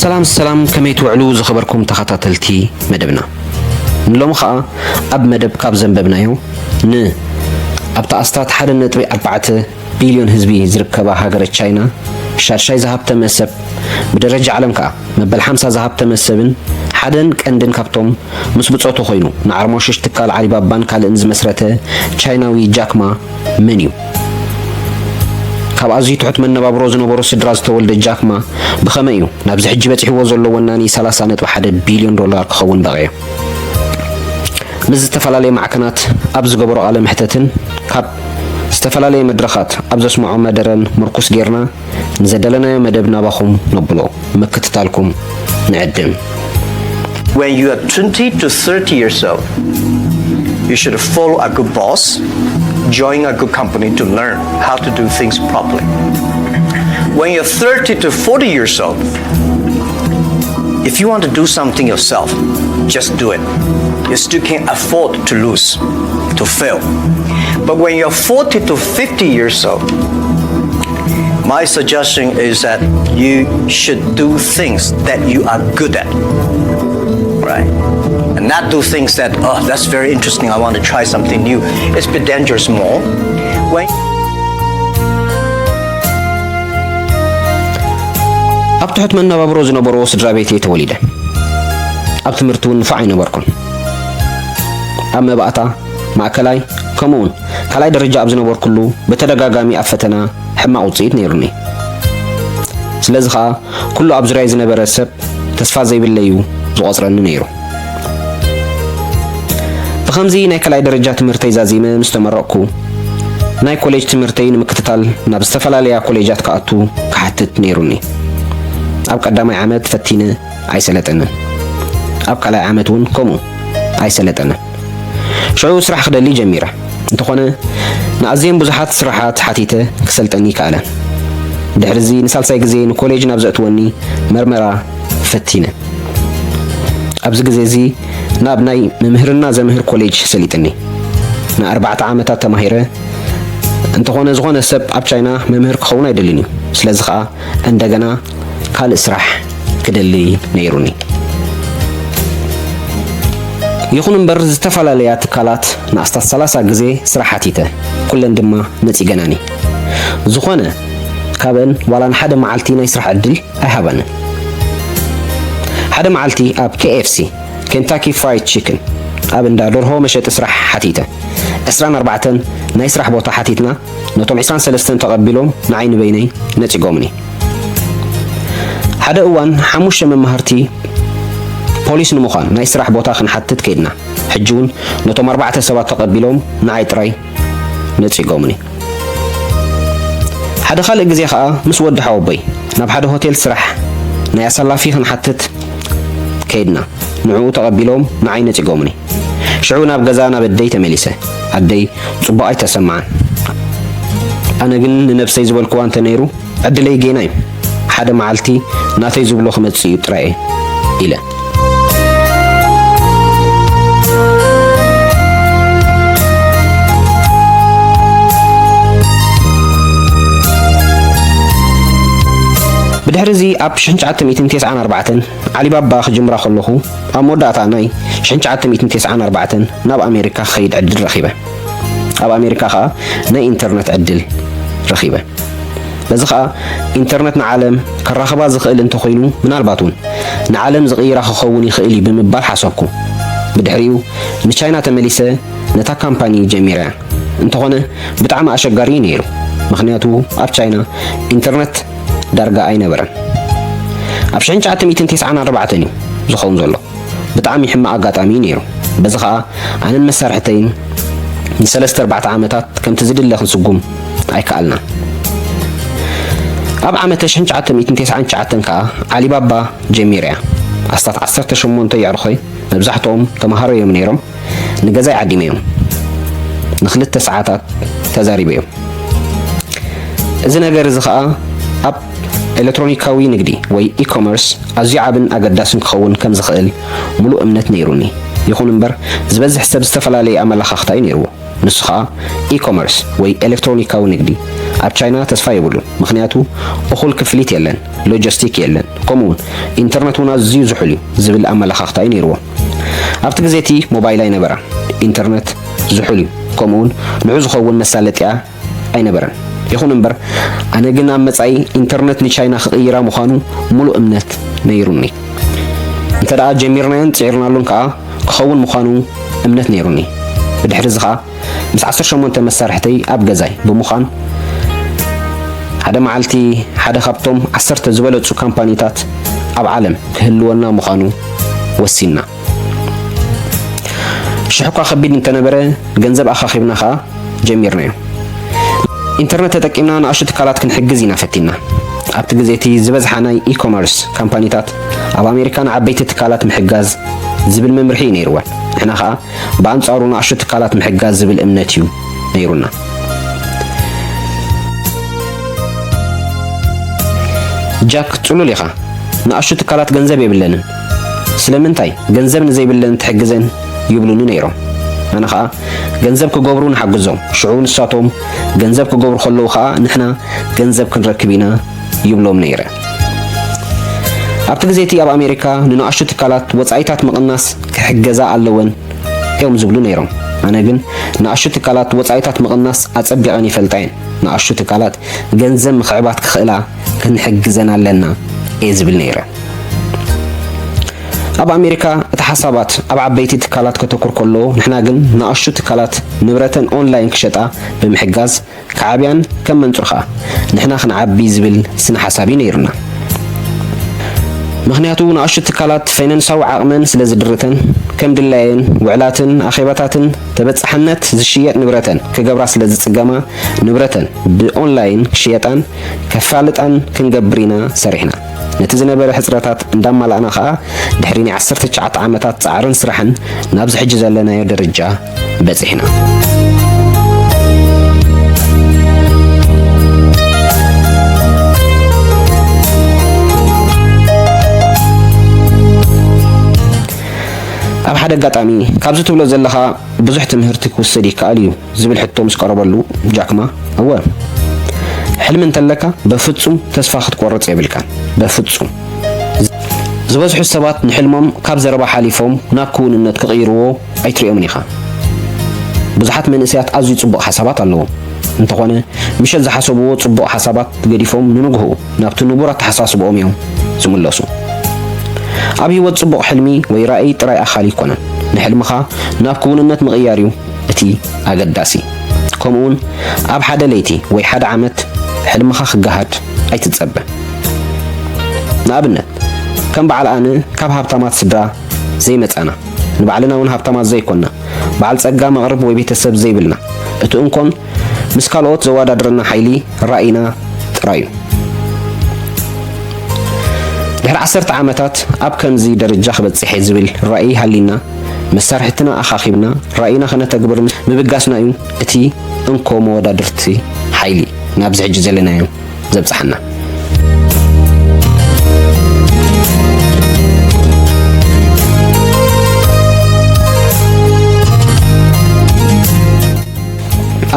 ሰላም ሰላም፣ ከመይ ትውዕሉ ዝኸበርኩም ተኸታተልቲ መደብና? ንሎሚ ኸኣ ኣብ መደብ ካብ ዘንበብናዮ፣ ን ኣብታ ኣስታት ሓደ ነጥቢ ኣርባዕተ ቢልዮን ህዝቢ ዝርከባ ሃገረ ቻይና ሻድሻይ ዝሃብተመ ሰብ፣ ብደረጃ ዓለም ከኣ መበል ሓምሳ ዝሃብተመ ሰብን ሓደን ቀንድን ካብቶም ምስ ብጾቱ ኮይኑ ንዓርሞሽሽ ትካል ዓሊባባን ካልእን ዝመስረተ ቻይናዊ ጃክማ መን እዩ? ካብ ኣዝዩ ትሑት መነባብሮ ዝነበሩ ስድራ ዝተወልደ ጃክማ ብኸመይ እዩ ናብዚ ሕጂ በጺሕዎ ዘሎ ወናኒ ሰላሳ ነጥቢ ሓደ ቢልዮን ዶላር ክኸውን በቕየ? ምስ ዝተፈላለየ ማዕከናት ኣብ ዝገበሮ ቃለ መሕተትን ካብ ዝተፈላለየ መድረኻት ኣብ ዘስምዖ መደረን ምርኩስ ጌርና ንዘደለናዮ መደብ ናባኹም ነብሎ። ምክትታልኩም ንዕድም። When you are twenty to thirty years old, you should follow a good boss, join a good company to learn how to do things properly. When you're thirty to forty years old, if you want to do something yourself, just do it. You still can afford to lose, to fail. But when you're forty to fifty years old, my suggestion is that you should do things that you are good at, right? And not do things that, oh, that's very interesting, I want to try something new. It's a bit dangerous more. When ኣብ ትሑት መነባብሮ ዝነበሮ ስድራ ቤት እየ ተወሊደ። ኣብ ትምህርቲ እውን ንፉዕ ኣይነበርኩን። ኣብ መባእታ፣ ማእከላይ፣ ከምኡውን ካልኣይ ደረጃ ኣብ ዝነበርኩሉ ብተደጋጋሚ ኣብ ፈተና ሕማቕ ውጽኢት ነይሩኒ። ስለዚ ኸኣ ኩሉ ኣብ ዙርያይ ዝነበረ ሰብ ተስፋ ዘይብለይ እዩ ዝቖጽረኒ ነይሩ። ብኸምዚ ናይ ካልኣይ ደረጃ ትምህርተይ ዛዚመ ምስ ተመረቕኩ፣ ናይ ኮሌጅ ትምህርተይ ንምክትታል ናብ ዝተፈላለያ ኮሌጃት ክኣቱ ክሓትት ነይሩኒ። ኣብ ቀዳማይ ዓመት ፈቲነ ኣይሰለጠንን። ኣብ ካልኣይ ዓመት እውን ከምኡ ኣይሰለጠንን። ሽዑ ስራሕ ክደሊ ጀሚረ። እንተኾነ ንኣዝየን ብዙሓት ስራሓት ሓቲተ ክሰልጠኒ ይከኣለን። ድሕሪ እዚ ንሳልሳይ ግዜ ንኮሌጅ ናብ ዘእትወኒ መርመራ ፈቲነ። ኣብዚ ግዜ እዚ ናብ ናይ ምምህርና ዘምህር ኮሌጅ ሰሊጥኒ። ንኣርባዕተ ዓመታት ተማሂረ። እንተኾነ ዝኾነ ሰብ ኣብ ቻይና መምህር ክኸውን ኣይደልን እዩ። ስለዚ ኸኣ እንደገና ካልእ ስራሕ ክደሊ ነይሩኒ። ይኹን እምበር ዝተፈላለያ ትካላት ንኣስታት ሰላሳ ግዜ ስራሕ ሓቲተ፣ ኩለን ድማ ነጺገናኒ። ዝኾነ ካብአን ዋላ ንሓደ መዓልቲ ናይ ስራሕ ዕድል ኣይሃባንን። ሓደ መዓልቲ ኣብ ኬ ኤፍ ሲ፣ ኬንታኪ ፍራይድ ቺክን፣ ኣብ እንዳ ደርሆ መሸጢ ስራሕ ሓቲተ። ዕስራን ኣርባዕተን ናይ ስራሕ ቦታ ሓቲትና፣ ነቶም ዕስራን ሰለስተን ተቐቢሎም ንዓይ ንበይነይ ነጺጎምኒ። ሓደ እዋን ሓሙሽተ መማህርቲ ፖሊስ ንምዃን ናይ ስራሕ ቦታ ክንሓትት ከይድና። ሕጂ እውን ነቶም ኣርባዕተ ሰባት ተቐቢሎም ንዓይ ጥራይ ነጺጎምኒ። ሓደ ካልእ ግዜ ኸኣ ምስ ወዲ ሓወቦይ ናብ ሓደ ሆቴል ስራሕ ናይ ኣሳላፊ ክንሓትት ከይድና። ንዕኡ ተቐቢሎም ንዓይ ነጺጎምኒ። ሽዑ ናብ ገዛ ናብ ኣደይ ተመሊሰ። ኣደይ ጽቡቕ ኣይተሰምዓን። ኣነ ግን ንነብሰይ ዝበልክዋ እንተ ነይሩ ዕድለይ ጌና እዩ። ሓደ መዓልቲ ናተይ ዝብሎ ክመጽእ እዩ ጥራይ ኢለ። ብድሕሪ እዚ ኣብ ሽሕን ትሽዓተ ሚእትን ተስዓን ኣርባዕተን ዓሊባባ ክጅምራ ከለኹ፣ ኣብ መወዳእታ ናይ ሽሕን ትሽዓተ ሚእትን ተስዓን ኣርባዕተን ናብ ኣሜሪካ ክኸይድ ዕድል ረኺበ። ኣብ ኣሜሪካ ኸኣ ናይ ኢንተርነት ዕድል ረኺበ። በዚ ኸኣ ኢንተርነት ንዓለም ከራኽባ ዝኽእል እንተኾይኑ፣ ምናልባት እውን ንዓለም ዝቕይራ ክኸውን ይኽእል እዩ ብምባል ሓሰብኩ። ብድሕሪኡ ንቻይና ተመሊሰ ነታ ካምፓኒ ጀሚረያ። እንተኾነ ብጣዕሚ ኣሸጋሪ እዩ ነይሩ፣ ምኽንያቱ ኣብ ቻይና ኢንተርነት ዳርጋ ኣይነበረን። ኣብ ሽሕን ትሽዓተ ሚእትን ተስዓን ኣርባዕተን እዩ ዝኸውን ዘሎ። ብጣዕሚ ሕማቕ ኣጋጣሚ እዩ ነይሩ። በዚ ኸኣ ኣነን መሳርሕተይን ንሰለስተ ኣርባዕተ ዓመታት ከምቲ ዝድለ ክንስጉም ኣይከኣልናን። ኣብ ዓመተ ሽሕን ትሽዓተ ሚእትን ተስዓን ትሽዓተን ከኣ ዓሊባባ ጀሚረ እያ። ኣስታት ዓሰርተ ሸሞንተ የዕሩኸይ፣ መብዛሕትኦም ተመሃሮ እዮም ነይሮም፣ ንገዛይ ዓዲመዮም። ንኽልተ ሰዓታት ተዛሪበዮም። እዚ ነገር እዚ ኸኣ ኣብ ኤሌክትሮኒካዊ ንግዲ ወይ ኢኮመርስ ኣዝዩ ዓብን ኣገዳስን ክኸውን ከም ዝኽእል ምሉእ እምነት ነይሩኒ። ይኹን እምበር፣ ዝበዝሕ ሰብ ዝተፈላለየ ኣመለኻኽታ እዩ ነይርዎ። ንሱ ኸኣ ኢኮመርስ ወይ ኤሌክትሮኒካዊ ንግዲ ኣብ ቻይና ተስፋ የብሉን፣ ምኽንያቱ እኹል ክፍሊት የለን፣ ሎጂስቲክ የለን፣ ከምኡውን ኢንተርነት እውን ኣዝዩ ዝሑል እዩ ዝብል ኣመለኻኽታ እዩ ነይርዎ። ኣብቲ ግዜ እቲ ሞባይል ኣይነበራን፣ ኢንተርነት ዝሑል እዩ፣ ከምኡውን ንዑ ዝኸውን መሳለጥያ ኣይነበረን። ይኹን እምበር፣ ኣነ ግን ኣብ መጻኢ ኢንተርነት ንቻይና ክቕይራ ምዃኑ ምሉእ እምነት ነይሩኒ። እንተ ደኣ ጀሚርናዮን ጽዒርናሉን ከኣ ክኸውን ምዃኑ እምነት ነይሩኒ። ብድሕሪ እዚ ኸኣ ምስ ዓሰርተ ሸሞንተ መሳርሕተይ ኣብ ገዛይ ብምዃን፣ ሓደ መዓልቲ ሓደ ካብቶም ዓሰርተ ዝበለጹ ካምፓኒታት ኣብ ዓለም ክህልወና ምዃኑ ወሲንና። ሽሕ እኳ ከቢድ እንተነበረ፣ ገንዘብ ኣኻኺብና ኸኣ ጀሚርናዮ። ኢንተርነት ተጠቂምና ንኣሽቱ ትካላት ክንሕግዝ ኢና ፈቲንና። ኣብቲ ግዜ እቲ ዝበዝሓ ናይ ኢኮመርስ ካምፓኒታት ኣብ ኣሜሪካ ንዓበይቲ ትካላት ምሕጋዝ ዝብል መምርሒ እዩ ነይርወን። ንሕና ኸኣ ብኣንጻሩ ንኣሽቱ ትካላት ምሕጋዝ ዝብል እምነት እዩ ነይሩና። ጃክ፣ ጽሉል ኢኻ። ንኣሽቱ ትካላት ገንዘብ የብለንን። ስለምንታይ ገንዘብ ንዘይብለን ትሕግዘን ይብሉኒ ነይሮም። ኣነ ኸኣ ገንዘብ ክገብሩ ንሓግዞም፣ ሽዑ ንሳቶም ገንዘብ ክገብሩ ከለዉ ኸኣ ንሕና ገንዘብ ክንረክብ ኢና ይብሎም ነይረ። ኣብቲ ግዜ እቲ ኣብ ኣሜሪካ ንንኣሽቱ ትካላት ወጻኢታት ምቕናስ ክሕገዛ ኣለወን እዮም ዝብሉ ነይሮም። ኣነ ግን ንኣሽቱ ትካላት ወጻኢታት ምቕናስ ኣጸቢቐን ይፈልጣ እየን። ንኣሽቱ ትካላት ገንዘብ ምኽዕባት ክኽእላ ክንሕግዘን ኣለና እየ ዝብል ነይረ። ኣብ ኣሜሪካ እቲ ሓሳባት ኣብ ዓበይቲ ትካላት ከተኩር ከሎ፣ ንሕና ግን ንኣሽቱ ትካላት ንብረተን ኦንላይን ክሸጣ ብምሕጋዝ ክዓብያን ከም መንጹር ኸኣ ንሕና ክንዓቢ ዝብል ስነ ሓሳብ እዩ ነይሩና። ምኽንያቱ ንኣሽቱ ትካላት ፋይናንሳዊ ዓቕመን ስለ ዝድርተን፣ ከም ድላየን ውዕላትን ኣኼባታትን ተበጻሕነት ዝሽየጥ ንብረተን ክገብራ ስለ ዝጽገማ፣ ንብረተን ብኦንላይን ክሽየጣን ከፋልጣን ክንገብር ኢና ሰሪሕና። ነቲ ዝነበረ ሕጽረታት እንዳማላእና ኸኣ፣ ድሕሪ ናይ ዓሰርተ ትሽዓተ ዓመታት ጻዕርን ስራሕን ናብዚ ሕጂ ዘለናዮ ደረጃ በጺሕና። ኣብ ሓደ ኣጋጣሚ፣ "ካብዚ ትብሎ ዘለኻ ብዙሕ ትምህርቲ ክውሰድ ይከኣል እዩ" ዝብል ሕቶ ምስ ቀረበሉ፣ ጃክማ፣ "እወ፣ ሕልሚ እንተለካ፣ በፍጹም ተስፋ ክትቆርጽ የብልካን። በፍጹም። ዝበዝሑ ሰባት ንሕልሞም ካብ ዘረባ ሓሊፎም ናብ ክውንነት ክቕይርዎ ኣይትርእዮምን ኢኻ። ብዙሓት መንእሰያት ኣዝዩ ጽቡቕ ሓሳባት ኣለዎም። እንተኾነ፣ ምሸት ዝሓሰብዎ ጽቡቕ ሓሳባት ገዲፎም ንንግሆኡ ናብቲ ንቡር ኣተሓሳስብኦም እዮም ዝምለሱ። ኣብ ህይወት ጽቡቕ ሕልሚ ወይ ራእይ ጥራይ ኣኻሊ ኣይኮነን። ንሕልምኻ ናብ ክውንነት ምቕያር እዩ እቲ ኣገዳሲ። ከምኡውን ኣብ ሓደ ለይቲ ወይ ሓደ ዓመት ሕልምኻ ክገሃድ ኣይትጸበ። ንኣብነት፣ ከም በዓል ኣነ ካብ ሃብታማት ስድራ ዘይመጻና፣ ንባዕልና እውን ሃብታማት ዘይኮና፣ በዓል ጸጋ መቕርብ ወይ ቤተሰብ ዘይብልና፣ እቲ እንኮን ምስ ካልኦት ዘወዳድረና ሓይሊ ራእይና ጥራይ እዩ። ድሕሪ ዓሰርተ ዓመታት ኣብ ከምዚ ደረጃ ክበጽሕ እየ ዝብል ራእይ ሃሊና፣ መሳርሕትና ኣኻኺብና ራእይና ከነተግብር ምብጋስና እዩ እቲ እንኮ መወዳድርቲ ሓይሊ ናብዚ ሕጂ ዘለናዮ ዘብጽሓና።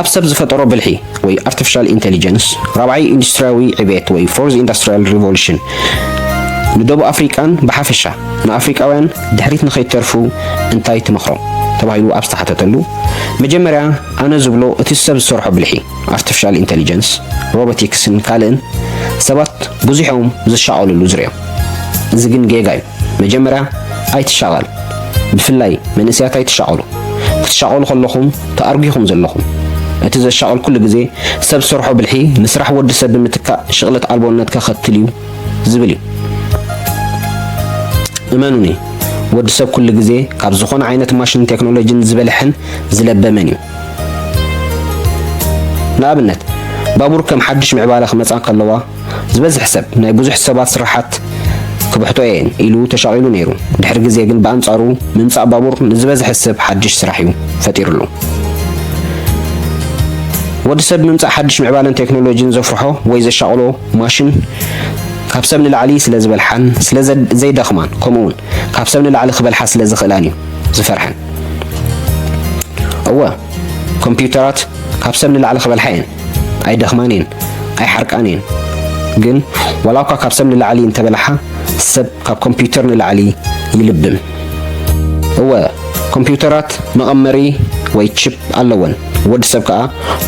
ኣብ ሰብ ዝፈጠሮ ብልሒ ወይ ኣርቲፊሻል ኢንተሊጀንስ፣ ራብዓይ ኢንዱስትሪያዊ ዕቤት ወይ ፎርዝ ኢንዱስትሪያል ሪቮሉሽን ንደቡብ ኣፍሪቃን ብሓፈሻ ንኣፍሪቃውያን ድሕሪት ንኸይተርፉ እንታይ ትመኽሮም? ተባሂሉ ኣብ ዝተሓተተሉ፣ መጀመርያ ኣነ ዝብሎ እቲ ሰብ ዝሰርሖ ብልሒ፣ ኣርቲፊሻል ኢንተሊጀንስ፣ ሮቦቲክስን ካልእን ሰባት ብዙሕ እዮም ዝሻቐሉሉ ዝርእዮም። እዚ ግን ጌጋ እዩ። መጀመርያ ኣይትሻቐል። ብፍላይ መንእሰያት ኣይትሻቐሉ። ክትሻቐሉ ከለኹም ተኣርጉ ኢኹም ዘለኹም። እቲ ዘሻቕል ኩሉ ግዜ ሰብ ዝሰርሖ ብልሒ ንስራሕ ወዲ ሰብ ብምትካእ ሽቕለት ኣልቦነት ከኸትል እዩ ዝብል እዩ። እመኑኒ፣ ወዲ ሰብ ኩሉ ግዜ ካብ ዝኾነ ዓይነት ማሽን ቴክኖሎጂን ዝበለሐን ዝለበመን እዩ። ንኣብነት፣ ባቡር ከም ሓድሽ ምዕባለ ክመጻ ከለዋ፣ ዝበዝሕ ሰብ ናይ ብዙሕ ሰባት ስራሓት ክብሕቶ እየን ኢሉ ተሻቒሉ ነይሩ። ድሕሪ ግዜ ግን ብኣንጻሩ ምምጻእ ባቡር ንዝበዝሐ ሰብ ሓድሽ ስራሕ እዩ ፈጢሩሉ። ወዲ ሰብ ምምጻእ ሓድሽ ምዕባለን ቴክኖሎጂን ዘፍርሖ ወይ ዘሻቕሎ ማሽን ካብ ሰብ ንላዕሊ ስለ ዝበልሓን ስለ ዘ-፣ ዘይደኽማን፣ ከምኡውን ካብ ሰብ ንላዕሊ ክበልሓ ስለ ዝኽእላን እዩ ዝፈርሐን። እወ፣ ኮምፒውተራት ካብ ሰብ ንላዕሊ ክበልሓ እየን። ኣይደኽማን እየን፣ ኣይሓርቃን እየን። ግን ዋላ እኳ ካብ ሰብ ንላዕሊ እንተበላሓ፣ ሰብ ካብ ኮምፒውተር ንላዕሊ ይልብም። እወ፣ ኮምፒውተራት መቐመሪ ወይ ቺፕ ኣለወን። ወዲ ሰብ ከኣ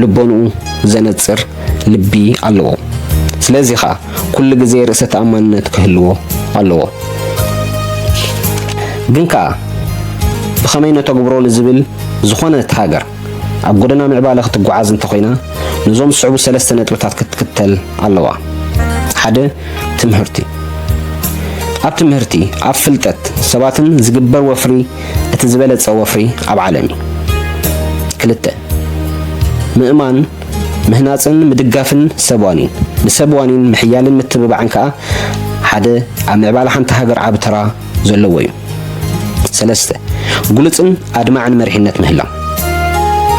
ልቦንኡ ዘነጽር ልቢ ኣለዎ። ስለዚ ኸኣ ኩሉ ግዜ ርእሰ ተኣማንነት ክህልዎ ኣለዎ። ግን ከኣ ብኸመይ ነተግብሮ ንዝብል፣ ዝኾነት ሃገር ኣብ ጎደና ምዕባለ ክትጓዓዝ እንተኾይና፣ ነዞም ዝስዕቡ ሰለስተ ነጥብታት ክትክተል ኣለዋ። ሓደ፣ ትምህርቲ። ኣብ ትምህርቲ፣ ኣብ ፍልጠት ሰባትን ዝግበር ወፍሪ እቲ ዝበለጸ ወፍሪ ኣብ ዓለም እዩ። ክልተ፣ ምእማን፣ ምህናጽን ምድጋፍን ሰብ ዋኒን። ንሰብ ዋኒን ምሕያልን ምትብባዕን ከኣ ሓደ ኣብ ምዕባለ ሓንቲ ሃገር ዓቢ ተራ ዘለዎ እዩ። ሰለስተ፣ ግሉጽን ኣድማዕን መሪሕነት ምህላው።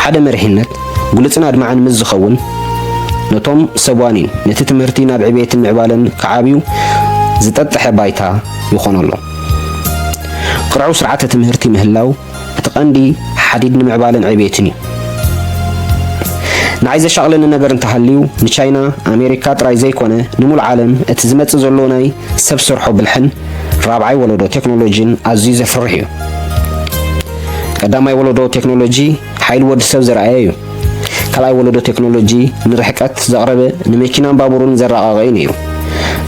ሓደ መሪሕነት ግሉጽን ኣድማዕን ምስ ዝኸውን፣ ነቶም ሰብ ዋኒን ነቲ ትምህርቲ ናብ ዕቤትን ምዕባለን ክዓብዩ ዝጠጥሐ ባይታ ይኾነሎም። ቅርዑው ስርዓተ ትምህርቲ ምህላው እቲ ቀንዲ ሓዲድ ንምዕባለን ዕቤትን እዩ። ንዓይ ዘሻቕለኒ ነገር እንተሃልዩ፣ ንቻይና፣ ኣሜሪካ ጥራይ ዘይኮነ፣ ንሙሉእ ዓለም እቲ ዝመጽእ ዘሎ ናይ ሰብ ሰርሖ ብልሕን ራብዓይ ወለዶ ቴክኖሎጂን ኣዝዩ ዘፍርሕ እዩ። ቀዳማይ ወለዶ ቴክኖሎጂ ሓይሊ ወዲ ሰብ ዘርኣየ እዩ። ካልኣይ ወለዶ ቴክኖሎጂ ንርሕቀት ዘቕረበ፣ ንመኪናን ባቡርን ዘረቓቐ እዩ ነይሩ።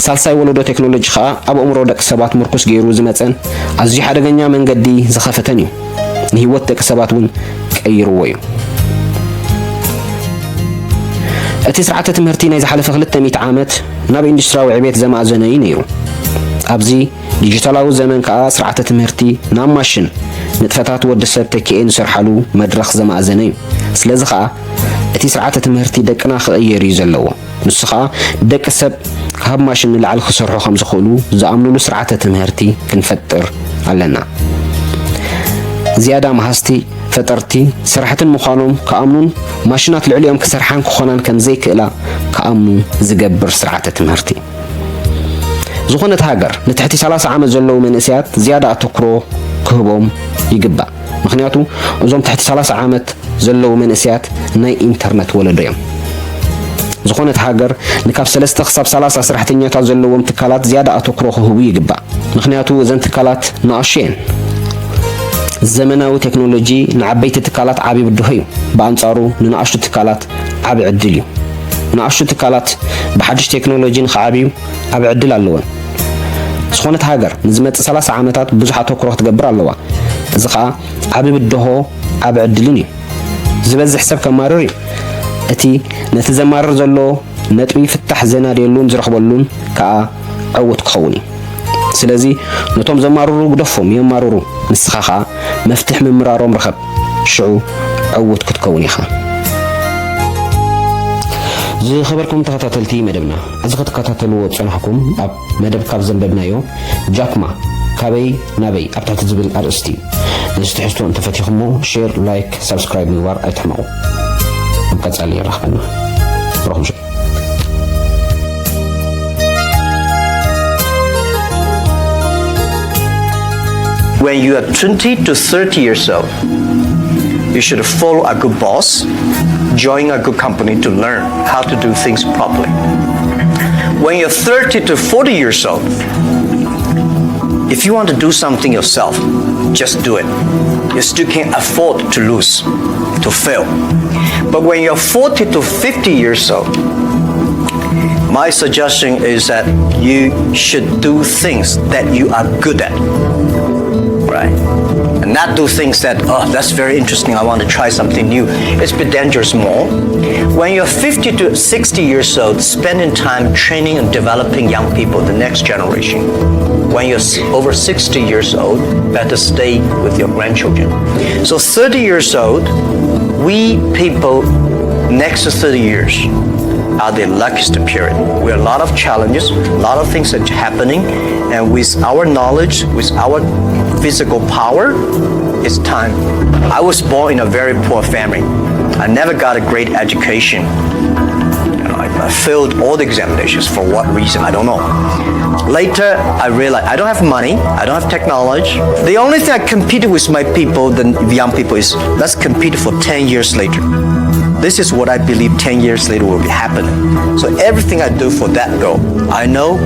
ሳልሳይ ወለዶ ቴክኖሎጂ ኸኣ ኣብ ኣእምሮ ደቂ ሰባት ምርኩስ ገይሩ ዝመጸን ኣዝዩ ሓደገኛ መንገዲ ዝኸፈተን እዩ። ንህይወት ደቂ ሰባት እውን ቀይርዎ እዩ። እቲ ስርዓተ ትምህርቲ ናይ ዝሓለፈ ክልተ ሚእቲ ዓመት ናብ ኢንዱስትሪያዊ ዕቤት ዘማእዘነ እዩ ነይሩ። ኣብዚ ዲጂታላዊ ዘመን ከኣ ስርዓተ ትምህርቲ ናብ ማሽን ንጥፈታት ወዲ ሰብ ተኪኤ ንሰርሓሉ መድረኽ ዘማእዘነ እዩ። ስለዚ ኸኣ እቲ ስርዓተ ትምህርቲ ደቅና ክቕየር እዩ ዘለዎ። ንሱ ኸኣ ደቂ ሰብ ካብ ማሽን ንላዕሊ ክሰርሑ ከም ዝኽእሉ ዝኣምኑሉ ስርዓተ ትምህርቲ ክንፈጥር ኣለና። ዝያዳ መሃዝቲ፣ ፈጠርቲ፣ ሰራሕትን ምዃኖም ክኣምኑን ማሽናት ልዕሊኦም ክሰርሓን ክኾናን ከም ዘይክእላ ክኣምኑ ዝገብር ስርዓተ ትምህርቲ። ዝኾነት ሃገር ንትሕቲ ሰላሳ ዓመት ዘለዉ መንእሰያት ዝያዳ ኣተኩሮ ክህቦም ይግባእ። ምኽንያቱ እዞም ትሕቲ ሰላሳ ዓመት ዘለዉ መንእሰያት ናይ ኢንተርነት ወለዶ እዮም። ዝኾነት ሃገር ንካብ ሰለስተ ክሳብ ሰላሳ ሰራሕተኛታት ዘለዎም ትካላት ዝያዳ ኣተኩሮ ክህቡ ይግባእ። ምኽንያቱ እዘን ትካላት ንኣሽቱ እየን። ዘመናዊ ቴክኖሎጂ ንዓበይቲ ትካላት ዓቢ ብድሆ እዩ። ብኣንጻሩ ንንኣሽቱ ትካላት ዓቢ ዕድል እዩ። ንኣሽቱ ትካላት ብሓድሽ ቴክኖሎጂ ንኽዓብዩ ዓቢ ዕድል ኣለወን። ዝኾነት ሃገር ንዝመጽእ ሰላሳ ዓመታት ብዙሕ ኣተኩሮ ክትገብር ኣለዋ። እዚ ኸኣ ዓቢ ብድሆ ዓቢ ዕድልን እዩ። ዝበዝሕ ሰብ ከማርር እዩ። እቲ ነቲ ዘማርር ዘሎ ነጥቢ ፍታሕ ዘናድየሉን ዝረኽበሉን ከኣ ዕዉት ክኸውን እዩ። ስለዚ ነቶም ዘማርሩ ግደፎም የማርሩ፣ ንስኻ ኸኣ መፍትሕ ምምራሮም ርኸብ፣ ሽዑ ዕዉት ክትከውን ኢኻ። ዝኸበርኩም ተኸታተልቲ መደብና፣ እዚ ክትከታተልዎ ዝጸናሕኩም ኣብ መደብ ካብ ዘንበብናዮ ጃክማ ካበይ ናበይ ኣብ ትሕቲ ዝብል ኣርእስቲ እዩ። ነዚ ትሕዝቶ እንተፈቲኹሞ ሼር፣ ላይክ፣ ሳብስክራይብ ምግባር ኣይትሕመቑ። ኣብ ቀጻሊ የራኽበና። ብሩኽ ምሸት። When you are twenty to thirty years old, you should follow a good boss, join a good company to learn how to do things properly. When you're thirty to forty years old, if you want to do something yourself, just do it. You still can afford to lose, to fail. But when you're forty to fifty years old, my suggestion is that you should do things that you are good at, right? And not do things that, oh, that's very interesting, I want to try something new. It's a bit dangerous more. When you're fifty to sixty years old, spending time training and developing young people, the next generation. When you're s- over sixty years old, better stay with your grandchildren. So thirty years old, we people next to thirty years are the luckiest period. We have a lot of challenges, a lot of things are happening, and with our knowledge, with our physical power, it's time. I was born in a very poor family. I never got a great education. You know, I, I failed all the examinations. For what reason? I don't know. Later, I realized I don't have money, I don't have technology. The only thing I competed with my people, the young people, is let's compete for ten years later. This is what I believe ten years later will be happening. So everything I do for that goal, I know